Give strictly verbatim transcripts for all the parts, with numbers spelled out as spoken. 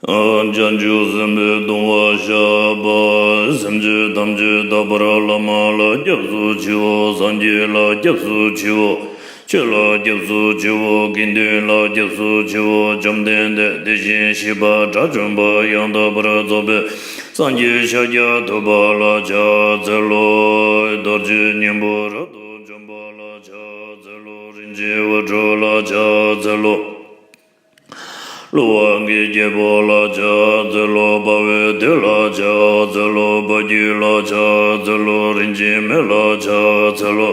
བྱང་ཆུབ་སེམས་དཔའི་གདུང་བ་བཤགས་པ། སེམས་ཅན་ཐམས་ཅད་དག་པར་བླ་མ་ལ་སྐྱབས་སུ་མཆིའོ། སངས་རྒྱས་ལ་སྐྱབས་སུ་མཆིའོ། ཆོས་ལ་སྐྱབས་སུ་མཆིའོ། དགེ་འདུན་ལ་སྐྱབས་སུ་མཆིའོ། བཅོམ་ལྡན་འདས་དེ་བཞིན་གཤེགས་པ་དགྲ་བཅོམ་པ་ཡང་དག་པར་རྫོགས་པའི་སངས་རྒྱས་ཤཱཀྱ་ཐུབ་པ་ལ་ཕྱག་འཚལ་ལོ། རྡོ་རྗེ་སྙིང་པོ་རབ་ཏུ་འཇོམས་པ་ལ་ཕྱག་འཚལ་ལོ། རིན་ཆེན་དབང་ཕྲུག་ལ་ཕྱག་འཚལ་ལོ། ཀླུ་དབང་གི་རྒྱལ་པོ་ལ་ཕྱག་འཚལ་ལོ། དཔའ་བོའི་དུས་ལ་ཕྱག་འཚལ་ལོ། དཔའ་རྒྱུད་ལ་ཕྱག་འཚལ་ལོ། རིན་ཆེན་མེ་ལ་ཕྱག་འཚལ་ལོ།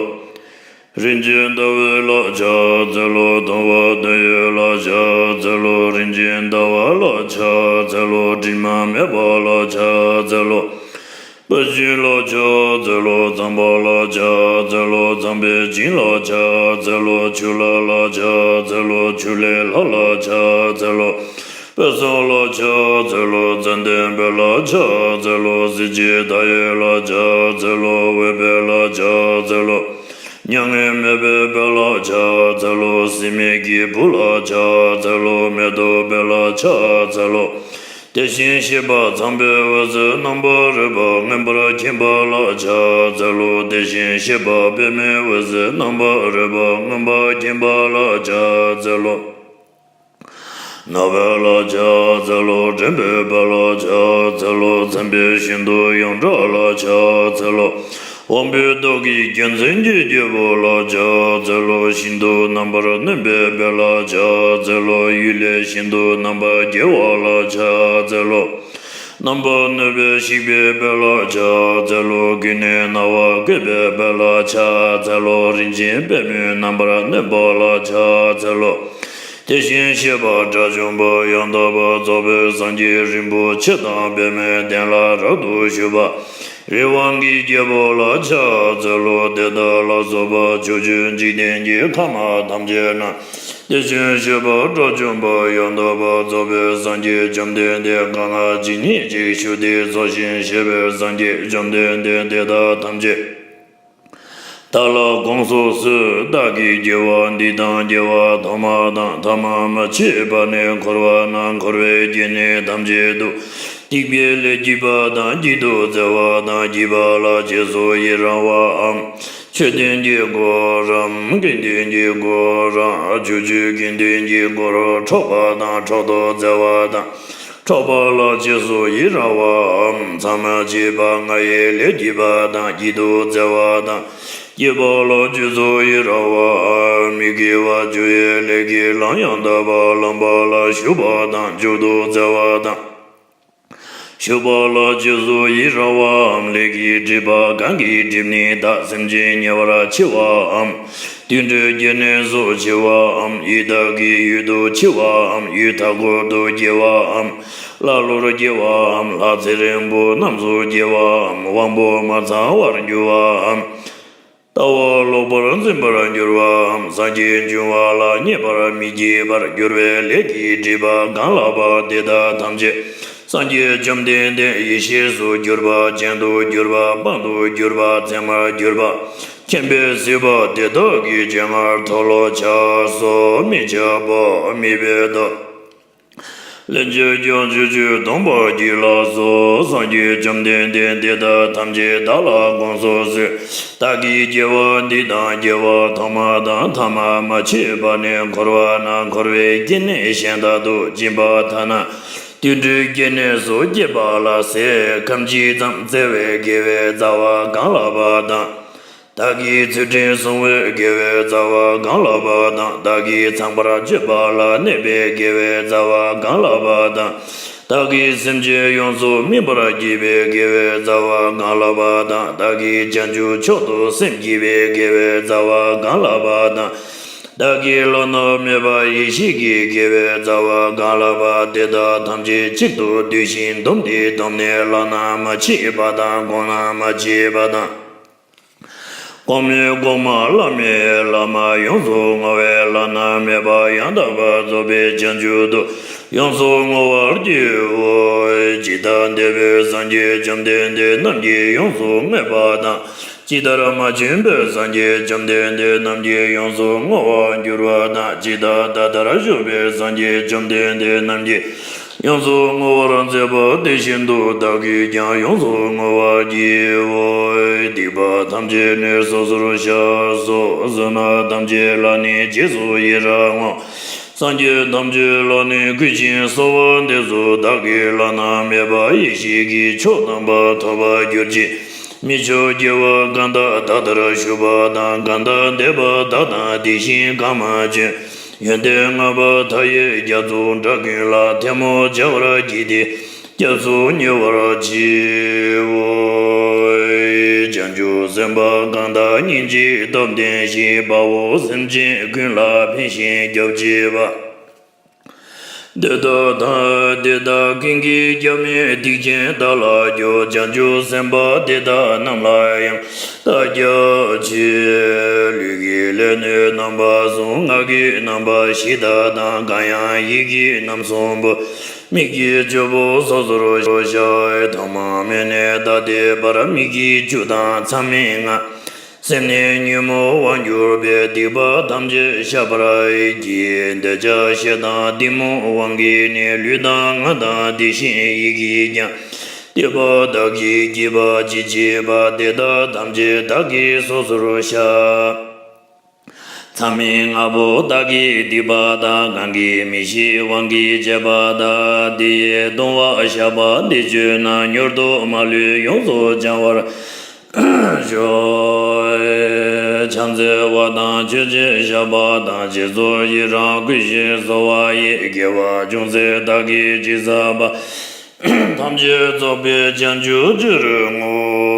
རིན་ཆེན་ཟླ་འོད་ལ་ཕྱག་འཚལ་ལོ། མཐོང་བ་དོན་ཡོད་ལ་ཕྱག་འཚལ་ལོ། རིན་ཆེན་ཟླ་བ་ལ་ཕྱག་འཚལ་ལོ། དྲི་མ་མེད་པ་ལ་ཕྱག་འཚལ་ལོ། དཔའ་ཞུམ་ལ་ཕྱག་འཚལ་ལོ། ཚངས་པ་ལ་ཕྱག་འཚལ་ལོ། ཚངས་པའི་བྱིན་ལ་ཕྱག་འཚལ་ལོ། ཆུ་ལྷ་ལ་ཕྱག་འཚལ་ལོ། ཆུ་ལྷའི་ལྷ་ལ་ཕྱག་འཚལ་ལོ། དཔལ་གསུམ་ལ་ཕྱག་འཚལ་ལོ། ཙན་དན་དཔལ་ལ་ཕྱག་འཚལ་ལོ། གཟི་བརྗིད་མཐའ་ཡས་ལ་ཕྱག་འཚལ་ལོ། འོད་དཔལ་ལ་ཕྱག་འཚལ་ལོ། མྱ་ངན་མེད་པའི་དཔལ་ལ་ཕྱག་འཚལ་ལོ། སྲེད་མེད་ཀྱི་བུ་ལ་ཕྱག་འཚལ་ལོ། མེ་ཏོག་དཔལ་ལ་ཕྱག་འཚལ་ལོ། དེ་བཞིན་གཤེགས་པ་ཚངས་པའི་འོད་ཟེར་རྣམ་པར་རོལ་པ་མངོན་པར་མཁྱེན་པ་ལ་ཕྱག་འཚལ་ལོ། དེ་བཞིན་གཤེགས་པ་པདྨའི་འོད་ཟེར་རྣམ་པར་རོལ་པ་མངོན་པར་མཁྱེན་པ་ལ་ཕྱག་འཚལ་ལོ། ནག་པོ་ལ་ཕྱག་འཚལ་ལོ། འདྲེན་པའི་དཔལ་ལ་ཕྱག་འཚལ་ལོ། མཚན་དཔལ་ཤིན་ཏུ་ཡོངས་གྲགས་ལ་ཕྱག་འཚལ་ལོ། དབང་པོའི་ཏོག་གི་རྒྱལ་མཚན་གྱི་རྒྱལ་པོ་ལ་ཕྱག་འཚལ་ལོ། ཤིན་ཏུ་རྣམ་པར་གནོན་པའི་དཔལ་ལ་ཕྱག་འཚལ་ལོ། གཡུལ་ལས་ཤིན་ཏུ་རྣམ་པར་རྒྱལ་བ་ལ་ཕྱག་འཚལ་ལོ། རྣམ་པར་གནོན་པས་གཤེགས་པའི་དཔལ་ལ་ཕྱག་འཚལ་ལོ། ཀུན་ནས་སྣང་བ་བཀོད་པའི་དཔལ་ལ་ཕྱག་འཚལ་ལོ། རིན་ཆེན་པདྨོའི་རྣམ་པར་གནོན་པ་ལ་ཕྱག་འཚལ་ལོ། དེ་བཞིན་གཤེགས་པ་དགྲ་བཅོམ་པ་ཡང་དག་པར་རྫོགས་པའི་སངས་རྒྱས་རིན་པོ་ཆེ་དང་པདྨའི་གདན་ལ་རབ་ཏུ་བཞུགས་པ་རི་དབང་གི་རྒྱལ་པོ་ལ་ཕྱག་འཚལ་ལོ། དེ་དག་ལ་སོགས་པ་ཕྱོགས་བཅུའི་འཇིག་རྟེན་གྱི་ཐ་མ་ཐམས་ཅད་ན། དེ་བཞིན་གཤེགས་པ་དགྲ་བཅོམ་པ་ཡང་དག་པར་རྫོགས་པའི་སངས་རྒྱས་བཅོམ་ལྡན་འདས་གང་ལ་ཇི་སྙེད་ཅིག་བཞུགས་ཏེ་རྫོགས་ཤིང་གཤེགས་པའི་སངས་རྒྱས་བཅོམ་ལྡན་འདས་དེ་དག་ཐམས་ཅད་བདག་ལ་དགོངས་སུ་གསོལ། བདག་གིས་དགེ་བ་འདི་དང་། དགེ་བ་ཐོག་མ་དང་ཐ་མ་མ་མཆིས་པ་ནས་འཁོར་བ་ན་འཁོར་བའི་སྐྱེ་གནས་ཐམས་ཅད་དུ། སྡིག་པའི་ལས་བགྱིས་པ་དང་། བགྱིད་དུ་སྩལ་བ་དང་། བགྱིས་པ་ལ་རྗེས་སུ་ཡི་རང་བའམ། མཆོད་རྟེན་གྱི་སྒོ་རམ། དགེ་འདུན་གྱི་སྒོ་རམ། ཕྱོགས་བཅུའི་དགེ་འདུན་གྱི་སྒོར་འཕྲོག་པ་དང་། འཕྲོག་ཏུ་སྩལ་བ་དང་། འཕྲོག་པ་ལ་རྗེས་སུ་ཡི་རང་བའམ། མཚམས་མ་མཆིས་པ་ལྔ་ཡི་ལས་བགྱིས་པ་དང་། བགྱིད་དུ་སྩལ་བ་དང་། བགྱིས་པ་ལ་རྗེས་སུ་ཡི་རང་བའམ། མི་དགེ་བ་བཅུ་ཡི་ལས་ཀྱི་ལམ་ཡང་དག་པར་བླངས་པ་ལ་ཞུགས་པ་དང་། འཇུག་ཏུ་སྩལ་བ་དང་། ཞུགས་པ་ལ་རྗེས་སུ་ཡི་རང་བའམ། ལས་ཀྱི་སྒྲིབ་པ་གང་གིས་བསྒྲིབས་ནས་བདག་སེམས་ཅན་ཉེ་བར་མཆི་བའམ། དུད་འགྲོའི་སྐྱེ་གནས་སུ་མཆི་བའམ། ཡུལ་དག་གི་ཡུལ་དུ་མཆི་བའམ། ཡུལ་མཐའ་འཁོབ་ཏུ་སྐྱེ་བའམ། ཀླ་ཀློར་སྐྱེ་བའམ། ལྷ་ཚེ་རིང་པོ་རྣམས་སུ་སྐྱེ་བའམ། དབང་པོ་མ་ཚང་བར་འགྱུར་བའམ། ལྟ་བ་ལོག་པར་འཛིན་པར་འགྱུར་བའམ། སངས་རྒྱས་འབྱུང་བ་ལ་མཉེས་པར་མི་བགྱིད་པར་འགྱུར་བའི་ལས་ཀྱི་སྒྲིབ་པ་གང་ལགས་པ་དེ་དག་ཐམས་ཅད་སངས་རྒྱས་བཅོམ་ལྡན་འདས་ཡེ་ཤེས་སུ་གྱུར་པ། སྤྱན་དུ་གྱུར་པ། དཔང་དུ་གྱུར་པ། ཚད་མར་གྱུར་པ། མཁྱེན་པས་གཟིགས་པ་དེ་དག་གི་སྤྱན་སྔར་མཐོལ་ལོ་བྱས་སོ། མི་ཁྱབ་པ་མེད་པའི་མཐའ། ལན་ཅིག་ཀྱང་ཕྱོགས་བཅུའི་སྟོང་པ་ཉིད་ལ་སོགས། སངས་རྒྱས་བཅོམ་ལྡན་འདས་དེ་དག་ཐམས་ཅད་བདག་ལ་དགོངས་སུ་གསོལ། བདག་གིས་དགེ་བ་འདི་དང་། དགེ་བ་ཐོག་མ་དང་ཐ་མ་མ་མཆིས་པ་ནས་འཁོར་བ་ན་འཁོར་བའི་སྐྱེ་གནས་གཞན་དག་ཏུ་སྦྱིན་པ་ཐ་ན་དུད་འགྲོའི་སྐྱེ་གནས་སུ་སྐྱེས་པ་ལ་ཟས་ཁམ་གཅིག་ཙམ་སྩལ་བའི་དགེ་བའི་རྩ་བ་གང་ལགས་པ་དང་། བདག་གིས་ཚུལ་ཁྲིམས་བསྲུང་བའི་དགེ་བའི་རྩ་བ་གང་ལགས་པ་དང་། བདག་གིས་ཚངས་པར་སྤྱོད་པ་ལ་གནས་པའི་དགེ་བའི་རྩ་བ་གང་ལགས་པ་དང་། བདག་གིས་སེམས་ཅན་ཡོངས་སུ་སྨིན་པར་བགྱིས་པའི་དགེ་བའི་རྩ་བ་གང་ལགས་པ་དང་། བདག་གིས་བྱང་ཆུབ་མཆོག་ཏུ་སེམས་བསྐྱེད་པའི་དགེ་བའི་རྩ་བ་གང་ལགས་པ་དང་། བདག་གིས་བླ་ན་མེད་པ་ཡེ་ཤེས་ཀྱི་དགེ་བའི་རྩ་བ་གང་ལགས་པ་དེ་དག་ཐམས་ཅད་གཅིག་ཏུ་བསྡུས་ཤིང་བསྡོམས་ཏེ་བསྡོམས་ནས་བླ་ན་མ་མཆིས་པ་དང་། གོང་ན་མ་མཆིས་པ་དང་། གོང་མའི་གོང་མ་བླ་མའི་བླ་མ། ཡོངས་སུ་བསྔོ་བས་བླ་ན་མེད་པ་ཡང་དག་པར་རྫོགས་པའི་བྱང་ཆུབ་ཏུ་ཡོངས་སུ་བསྔོ་བར་བགྱིའོ། ཇི་ལྟར་འདས་པའི་སངས་རྒྱས་བཅོམ་ལྡན་འདས་རྣམས་ཀྱིས་ཡོངས་སུ་བསྔོས་པ་དང་། ཇི་ལྟར་མ་བྱོན་པའི་སངས་རྒྱས་བཅོམ་ལྡན་འདས་རྣམས་ཀྱིས་ཡོངས་སུ་བསྔོ་བར་འགྱུར་བ་དང་། ཇི་ལྟར་ད་ལྟར་བཞུགས་པའི་སངས་རྒྱས་བཅོམ་ལྡན་འདས་རྣམས་ཀྱིས་ ཡོངས་སུ་བསྔོ་བར་མཛད་པ་དེ་བཞིན་དུ་བདག་གིས་ཀྱང་ཡོངས་སུ་བསྔོ་བར་བགྱིའོ། སྡིག་པ་ཐམས་ཅད་ནི་སོ་སོར་བཤགས་སོ། བསོད་ནམས་ཐམས་ཅད་ལ་ནི་རྗེས་སུ་ཡི་རང་ངོ་། སངས་རྒྱས་ཐམས་ཅད་ལ་ནི་གུས་ཤིང་གསོལ་བ་འདེབས་སོ། བདག་གིས་བླ་ན་མེད་པ་ཡེ་ཤེས་ཀྱི་མཆོག་རྣམ་པར་ཐོབ་པར་གྱུར་ཅིག། མི་མཆོག་རྒྱལ་བ་གང་དག་ད་ལྟར་བཞུགས་པ་དང་། གང་དག་འདས་པ་དག་དང་དེ་བཞིན་གང་མ་བྱོན། ཡོན་ཏན་མངའ་བ་མཐའ་ཡས་རྒྱ་མཚོ་འདྲ་ཀུན་ལ། ཐལ་མོ་སྦྱར་བར་བགྱིས་ཏེ་སྐྱབས་སུ་ཉེ་བར་མཆིའོ། བྱང་ཆུབ་སེམས་དཔའ་གང་དག་སྙིང་རྗེའི་སྟོབས་ལྡན་ཞིང་། དཔའ་བོ་སེམས་ཅན་ཀུན་ལ་ཕན་ཞིང་སྐྱོབ་བྱེད་པ། དེ་དག་དང་དེ་དག་ཀུན་གྱིས་སྐྱབས་གནས་སྡིག་ཅན་དག་ལ་སྐྱོབ། བྱང་ཆུབ་སེམས་དཔའ་དེ་དག་རྣམས་ལ་ཡང་བདག་སྐྱབས་མཆི། ལུས་ཀྱི་ལས་ནི་རྣམ་པ་གསུམ། ངག་གི་རྣམ་པ་བཞི་དག་དང་། གང་ཡང་ཡིད་ཀྱི་རྣམ་གསུམ་པོ། མིག་གི་བཅུ་པོ་སོ་སོར་བཤགས། ཐོག་མ་མེད་ནས་ད་ལྟའི་བར། མིག་གི་བཅུ་དང་མཚམས་མེད་ལྔ། སེམས་ནི་ཉོན་མོངས་དབང་གྱུར་པས། སྡིག་པ་ཐམས་ཅད་བཤགས་པར་བགྱི། འདོད་ཆགས་ཞེ་སྡང་གཏི་མུག་དབང་གིས་ནི། ལུས་དང་ངག་དང་དེ་བཞིན་ཡིད་ཀྱིས་ཀྱང་། སྡིག་པ་བདག་གིས་བགྱིས་པ་ཅི་མཆིས་པ། དེ་དག་ཐམས་ཅད་བདག་གིས་སོ་སོར་བཤགས། མཚམས་མེད་ལྔ་པོ་དག་གིས་སྡིག་པ་དག། གང་གིས་མི་ཤེས་དབང་གིས་བྱས་པ་དག། དེ་ཡིས་ལྟུང་བ་བཤགས་པ་འདི་བརྗོད་ན། མྱུར་དུ་མ་ལུས་ཡོངས་སུ་བྱང་བར་ཤོག། ཕྱག་འཚལ་བ་དང་མཆོད་ཅིང་བཤགས་པ་དང་། རྗེས་སུ་ཡི་རང་བསྐུལ་ཞིང་གསོལ་བ་ཡི། དགེ་བ་ཅུང་ཟད་བདག་གིས་ཅི་བསགས་པ། ཐམས་ཅད་རྫོགས་པའི་བྱང་ཆུབ་ཕྱིར་བསྔོ།